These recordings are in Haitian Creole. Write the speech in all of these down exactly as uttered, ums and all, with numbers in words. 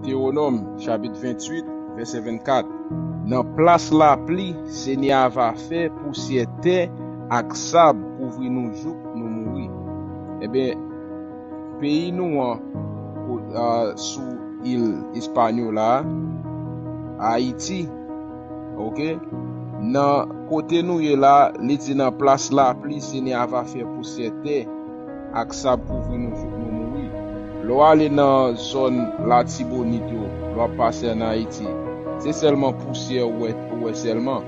Detewonòm, chapit venntuit, vèsè vennkat. Nan plas lapli, Senyè a va fè pousyè tè ak sab kouvri nou jouk nou mouri. Ebyen, peyi nou an, ko- a, sou il Ispanyola, Ayiti, oke, nan kote nou ye la, li di nan plas lapli, Senyè a va fè pousyè tè ak sab kouvri nou jouk nou mouri. Lè w ale nan zòn Latibonit yo, lè w ap pase ann Ayiti, se sèlman pousyè ou wè, ou wè sèlman.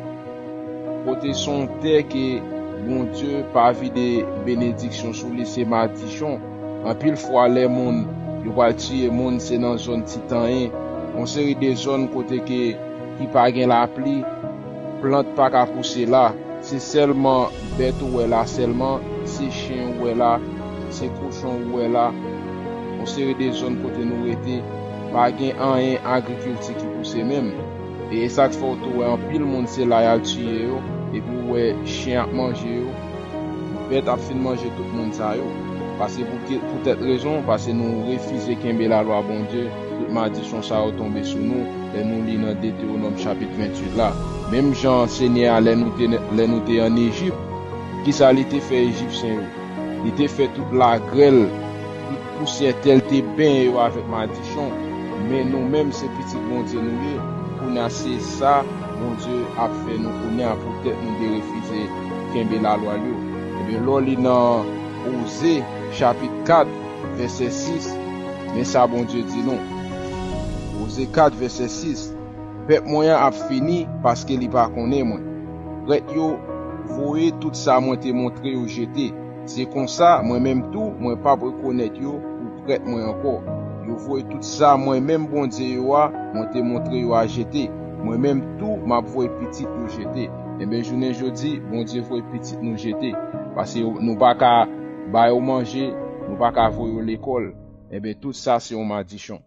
Kote se yon tè ke Bondye pa vide benediksyon sou li, se madichon. Anpil fwa, lè moun yo pral tiye moun, se nan zòn Titanyen, yon seri de zòn kote ke ki pa gen lapli, plant pa ka pouse la. Se sèlman bèt ou wè la sèlman, se chen ou wè la, se kochon ou wè la. Yon seri de zòn kote nou rete, pa gen anyen agrikilti ki pouse menm. E e sa k fè w tou wè anpil moun se la y al tiye yo, epi w wè chen ap manje yo, bèt ap fin manje tout moun sa yo. Pase pou ke- poutèt rezon, pase nou refize kenbe lalwa Bondye, tout madichon sa yo tonbe sou nou, lè nou li nan Detewonòm chapit venntuit la. Menm jan Senyè a, lè nou te, lè nou te ann Ejip, kisa li te fè Ejipsyen yo? Li te fè tout lagrèl, tout pousyè tè, l te benyen yo avèk madichon. Men nou menm, se pitit Bondye nou ye. Kounye a, se sa Bondye ap fè nou kounye a, poutèt nou te refize kenbe lalwa l yo. Ebyen, lè w li nan Oze, chapit kat, vèsè sis, men sa Bondye di nou. Oze kat, vèsè sis. Pèp mwen an ap fini paske li pa konnen mwen. Prèt yo voye tout sa mwen te montre yo jete. Se konsa, mwen menm tou, mwen p ap rekonèt yo pou prèt mwen ankò. Yo voye tout sa mwen menm Bondye yo a, mwen te montre yo a jete. Mwen menm tou, m ap voye pitit yo jete. Ebyen, jounen jodi, Bondye voye pitit nou jete. Pase nou pa ka ba yo manje, nou pa ka voye yo lekòl. Ebyen, tout sa se yon madichon.